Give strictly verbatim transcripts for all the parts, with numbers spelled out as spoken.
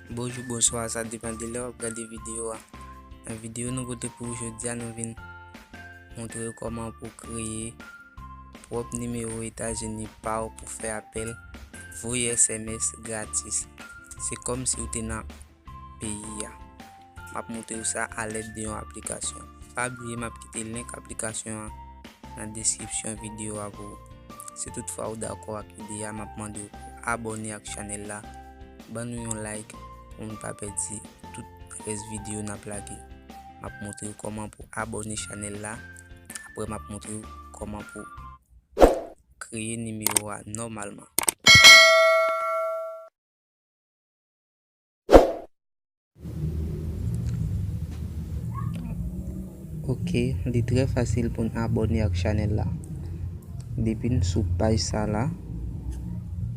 Bonjou, bonswa, sa depann de lè w ap gade videyo a. Nan videyo nou pote pou ou jodi a, nou vin montre w kòman pou kreye pwòp nimewo Etazini pa w pou fè apèl, voye S M S gratis. Se kòmsi w te nan peyi a. M ap montre w sa alèd de yon aplikasyon. Pa bliye m ap kite link aplikasyon an nan deskripsyon videyo a pou ou. Si toutfwa ou dakò ak ide a, m ap mande w pou abòne ak chanèl la, ban nou yon like pou nou pa pèdi tout rès videyo n ap lage. M ap montre w kòman pou abòne chanèl la, apre m ap montre w kòman pou kreye nimewo a nòmalman. Ok, li trè fasil pou n abòne ak chanèl la. Depi n sou paj sa la,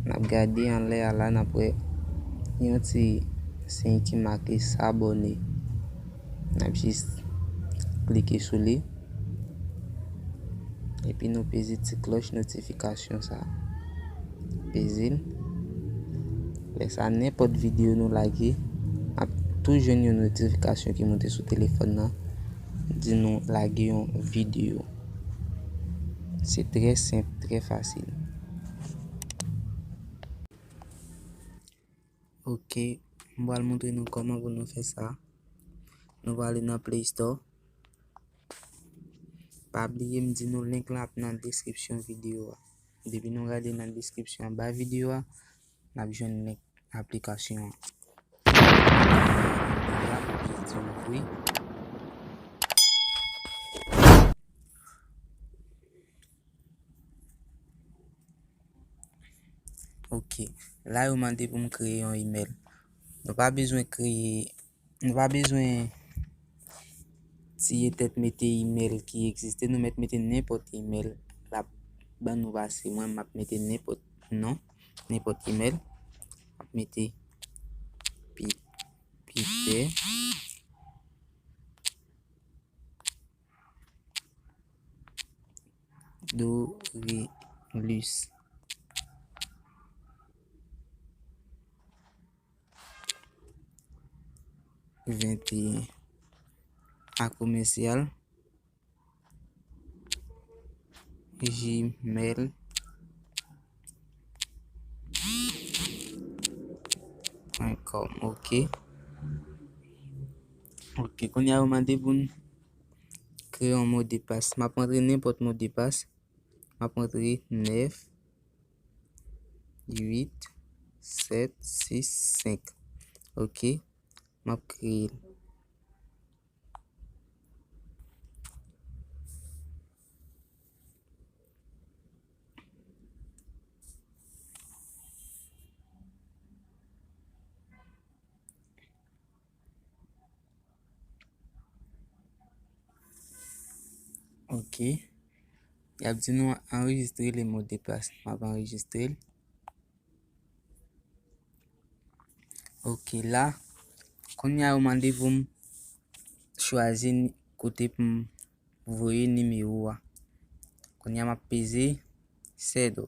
n ap gade anlè a la, n ap wè yon ti siy ki make s'abonner. N ap jis klike sou li. Epi nou peze ti klòch notifikasyon sa. Peze l. Lè sa, nenpòt videyo nou lage, n ap tou jwenn yon notifikasyon ki monte sou telefòn nan, di nou lage yon videyo. Se trè senp, trè fasil. Ok, m pral montre nou kòman pou nou fè sa. Nou prale nan Play Store. Pa bliye m di nou link la ap nan deskripsyon videyo a. Depi nou gade nan deskripsyon anba videyo a, n ap jwenn link aplikasyon an. Jis di ouvri. Ok. La yo mande pou m kreye yon email. Nou pa bezwen kreye, nou pa bezwen tiye tèt mete email ki egziste. Nou mèt mete nenpòt email. L ap ban nou pase. Mwen, m ap mete nenpòt non, nenpòt email. M ap mete Pi-, Peter Dorelus venteyen a commercial gmail point com. Ok. Ok, kounye a yo mande pou n kreye yon mo de pas. M ap rantre nenpòt mo de pas. M ap rantre nèf uit sèt sis senk. Ok. M ap kreye l. Ok. Y ap di nou anrejistre le mot de passe. M ap anrejistre l. Ok, la, kounye a yo mande pou m chwazi ni-, kote pou m voye nimewo a. Kounye a m ap peze send.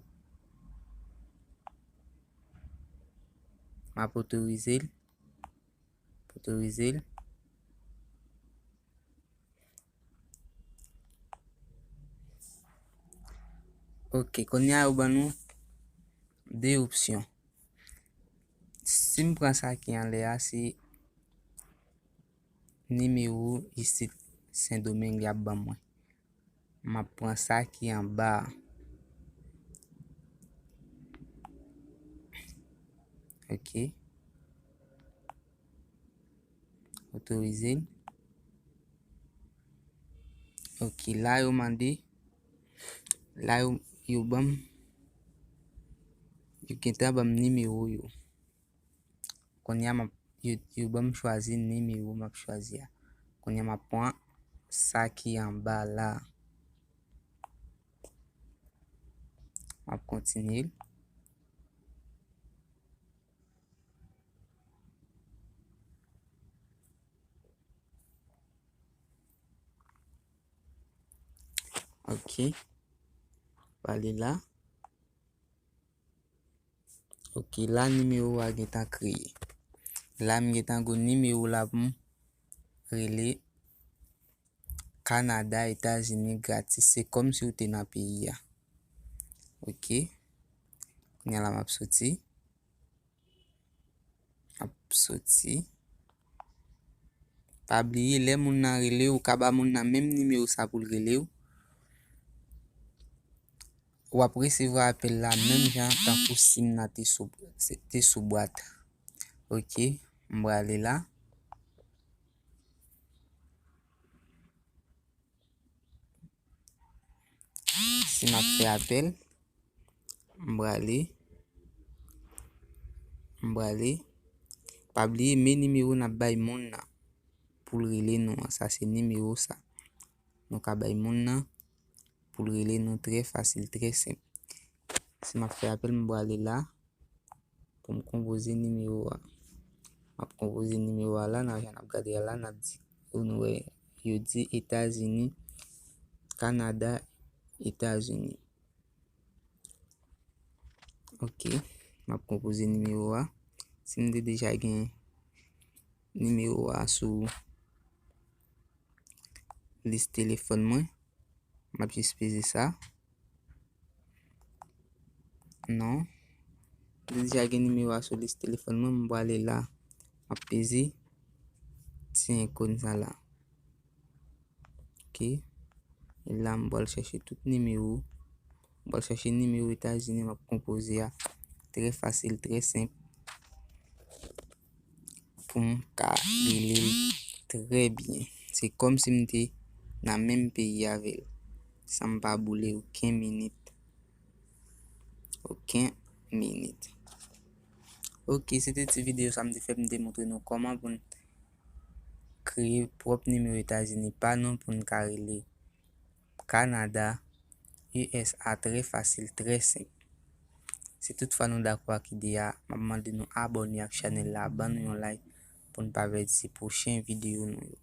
M ap otorize l. Otorize l. Ok, kounye a yo ban nou de opsyon. Si m pran sa ki anlè a, se nimewo isit Sendomeng y ap ban mwen. M ap pran sa ki anba a. Ok. Otorize l. Ok, la yo mande, la yo, yo ban m, yo gentan ban m nimewo yo. Kounye a m ap, yo, yo ban m chwazi nimewo m ap chwazi a. Kounye a m ap pran sa ki anba la. M ap kontinye l. Ok. Pale la. Ok, la nimewo a gentan kreye. La m gentan gen nimewo la pou m rele Kanada, Etazini gratis. Se kòmsi w te nan peyi a. Ok. Kounye a la m ap soti. M ap soti. Pa bliye, lè moun nan rele w, ou ka ba moun nan menm nimewo sa pou l rele w. W ap resevwa apèl la menm jan tankou sim nan te sou, te sou bwat. Ok, m prale la. Si m ap fè apèl, m prale, m prale. Pa bliye, men nimewo n ap bay moun nan pou l rele nou an. Sa se nimewo sa. Nou ka bay moun nan pou l rele nou trè fasil, trè senp. Si m ap fè apèl, m prale la pou m konpoze nimewo a. M ap konpoze nimewo a la, nan jan n ap gade a la, n ap di, nou wè, yo di Etazini, Kanada, Etazini. Ok, m ap konpoze nimewo a. Si m te deja gen nimewo a sou lis telefòn mwen, m ap jis peze sa. Non. M te deja gen nimewo a sou lis telefòn mwen, m prale la. M ap peze ti ikòn sa la. Ok. E la, m pral chèche tout nimewo. M pral chèche nimewo Etazini m ap konpoze a. Trè fasil, trè senp. Pou m ka rele l trè byen. Se kòmsi m te nan menm peyi avè l. San m pa boule okenn minit. Okenn minit. Ok, se te ti videyo sa m te fè pou m te montre nou kòman pou n kreye pwòp nimewo Etazini pa nou pou n ka rele Kanada, U S A trè fasil, trè senp. Si toutfwa nou dakò ak ide a, m ap mande nou abòne ak chanèl la, ban nou yon like pou n pa pèdi pwochen videyo nou yo.